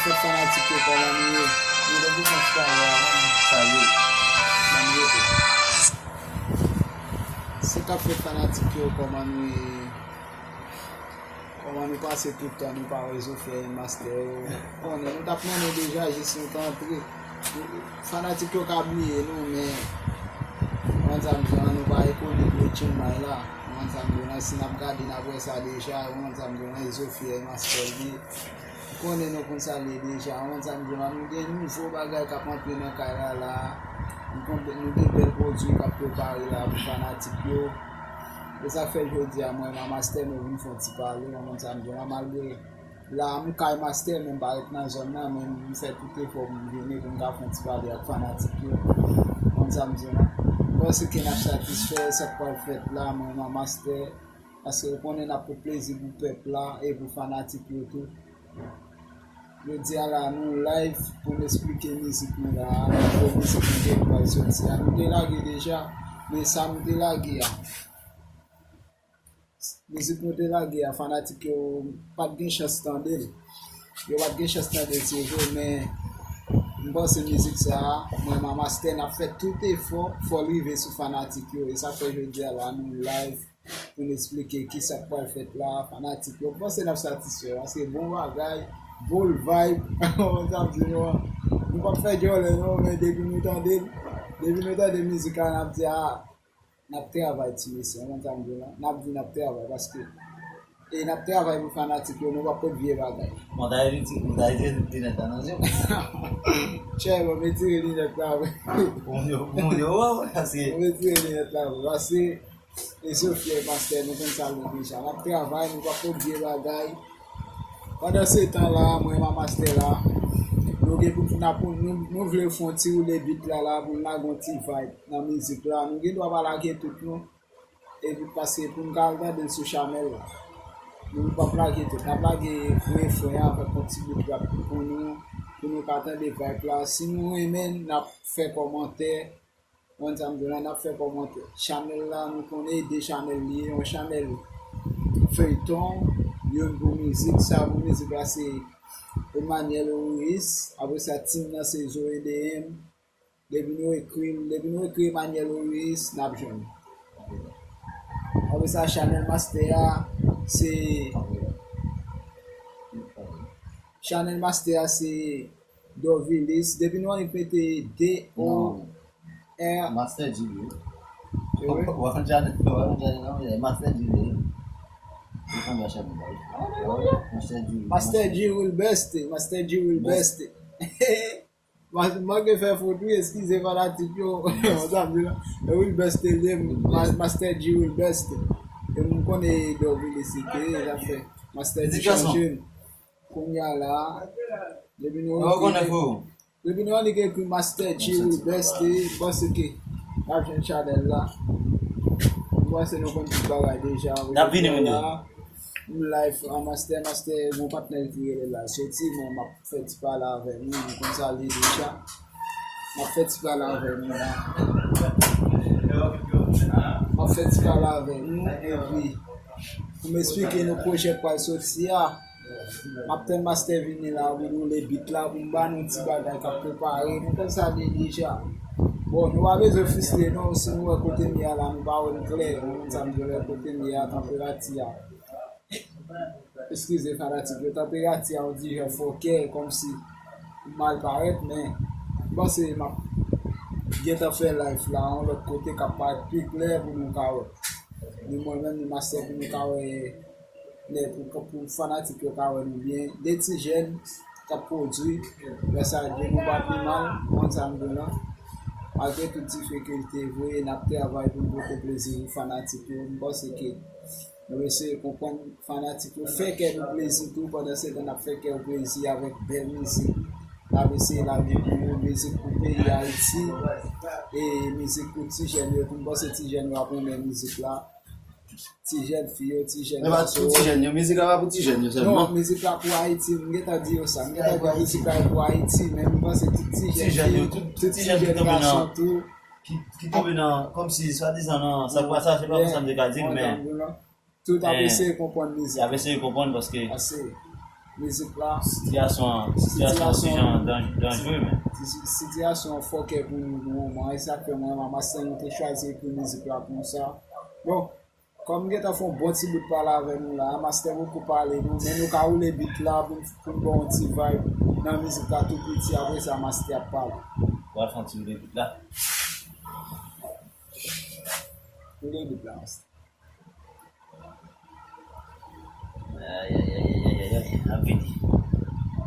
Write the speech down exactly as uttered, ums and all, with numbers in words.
Fanatik yo, kòman nou ye? Nou te bezwen ti pale avan nou salye. Kòman nou ye tou? Se k ap fèt fanatik yo, kòman nou ye? Kòman nou pase tout tan nou pa wè Zofia e Master yo? Konnen nou t ap manyen deja jis nou t antre. Fanatik yo ka bliye nou, men ou konn sa m di w lan, nou pa ekonik, nou Chiang Mai la. Ou konn sa m di w lan, si n ap gade, n ap wè sa deja. Ou konn sa m di w lan, e Zofia e Master li. Ou konnen nou konn sa l ye deja. Ou konn sa m di w lan, nou gen nouvo bagay k ap antre nan kay la la. Nou konn, nou gen bèl pwodui k ap prepare la pou fanatik yo. E sa k fè jodi a, mwen, Mama Master, nou vin fè yon ti pale, ou konn sa m di w lan, malgre la, m kay Master, men m pa ret nan zòn nan, men m fè tout efò pou m vini, pou m ka fè yon ti pale ak fanatik yo. Ou konn sa m di w lan. M panse ke n ap satisfè sa k pral fèt la, mwen, Mama Master, paske ou konnen n ap pote plezi pou pèp la e pou fanatik yo tou. Jodi a la, nou live pou n esplike mizik nou la, nouvo mizik nou gen pral soti a. Nou te lage deja, men sa nou te lage a. Mizik nou te lage a, fanatik yo pa t gen chans tande l. Yo pa t gen chans tande l, se vre, men m panse mizik sa a, mwen, Mama Master, n ap fè tout efò, fò l rive sou fanatik yo. E sa k fè jodi a la, nou live pou n esplike ki sa k pral fèt la, fanatik yo. M panse n ap satisfè, paske bon bagay, bon vibe, ou konn sa m di nou an. Nou p ap fè djòlè non, men depi nou tande l, depi nou tande mizik la, n ap di, a, n ap travay ti mesye, ou konn sa m di w lan. N ap di n ap travay paske, e n ap travay pou fanatik yo, nou p ap pot vye bagay. Bon, ta retire, ta retire linèt la nan je w. Chè, bon, retire linèt la, wi. Pou moun yo, pou moun yo wè w, paske. Retire linèt la, wi, paske e Zofia e Master, nou konn sa l ye deja. N ap travay, nou p ap pot vye bagay. Pandan se tan la, mwen, Mama Master la, nou gen pou n ap, nou, nou vle fè yon ti woule beat la, la, pou n lage yon ti vibe nan mizik la. Nou gen dwa pa lage tout, non. Epi paske pou n ka al tande l sou chanèl la. Nou p ap lage tout. N ap lage refren an avèk yon ti bout rap pou nou, pou nou ka tande vibe la. Si nou renmen, n ap fè kòmantè. Ou konn sa m di w lan, n ap fè kòmantè. Chanèl la, nou konnen e de chanèl li ye, yon chanèl feyton, youn pou mizik, sa pou mizik la se Emmanuel Oris, apre sa team nan se Zoe D M. Depi nou ekri, depi nou ekri Emmanuel Oris, n ap jwenn. Apre sa chanèl Master a se, chanèl Master a se Dovilis. Depi nou annik mete D O R. Master G wi. Se vre? Ou pa konn chanèl, ou pa konn chanèl nan, men Master G wi. Ou konn chanèl nan, wi. Master G. Master G will best, Master G will best. Mas-, manke fè fot wi, eskize fanatik yo. Sa m di la. E will best li ye, ma-, Master G will best. E m konnen Dovilis li te ye, l ap fè Master G chanje l. Kounye a la, depi nou annik ekri Master G will best, m panse ke n ap jwenn chanèl la. M panse nou konn tout bagay deja. N ap vini, moun yo. M live an Master, Master, gon patnè ki rele la. Soti, men m ap fè ti pale avè nou, nou konn sa l ye deja. M ap fè ti pale avè nou la. M ap fè ti pale avè nou, epi pou m esplike nou pwojè k pral soti a. M ap tann Master vini la pou nou woule beat la, pou m ba nou ti bagay k ap prepare. Nou konn sa l ye deja. Bon, nou pa bezwen fristre non, si nou wè kote m ye a la, nou pa wè m klè. Nou konn sa m di w, kote m ye a, tanperati a. Eskize fanatik yo, tanperati a yon ti jan fòkè, kòmsi m mal parèt, men m panse m ap gentan fè live la yon lòt kote k ap parèt pi klè pou nou ka wè. Ni mwen menm, ni Master pou nou ka wè nèt, pou, pou fanatik yo ka wè nou byen. De ti jèn k ap pwodui, lè sa di nou pa pi mal, konn sa m di w lan. Malgre tout difikilte, vre, n ap travay pou n pote plezi pou fanatik yo. M panse ke nou eseye konprann fanatik yo, fè kè nou plezi tou, pandan se tan n ap fè kè yo plezi avèk bèl mizik. N ap eseye lage pou nou mizik pou peyi Ayiti, e mizik pou ti jèn yo tou. M panse ti jèn yo ap renmen mizik la. Ti jèn fi yo, ti jèn gason yo. Ti jèn yo, mizik la pa pou ti jèn yo sèlman. Non, mizik la pou Ayiti, m gentan di yo sa. M gentan di mizik la pou Ayiti, men m panse tout ti jèn fi, tout ti jèn gason tou. Ki, ki tonbe nan, kòmsi, swadizan nan, sa k pa sa, se pa konsa m te ka di l, men. Tout ap eseye konprann mizik. Y ap eseye konprann paske mizik la. Sitiyasyon an, sitiyasyon an ti jan dan- danjere, men. Sitiyasyon an fòkè pou nou nan moman. E sa k fè mwen, Master, nou te chwazi ekri mizik la konsa. Bon, kòm m gentan fè yon bon ti bout pale avè nou la, Master poko pale nou, men nou ka woule beat la pou, pou n ba yon ti vibe nan mizik la tou piti, apre sa Master ap pale. Ou al fè yon ti woule beat la. Woule beat la, Master. Ay, ay, ay, ay, ay, ay, ay, ap vini.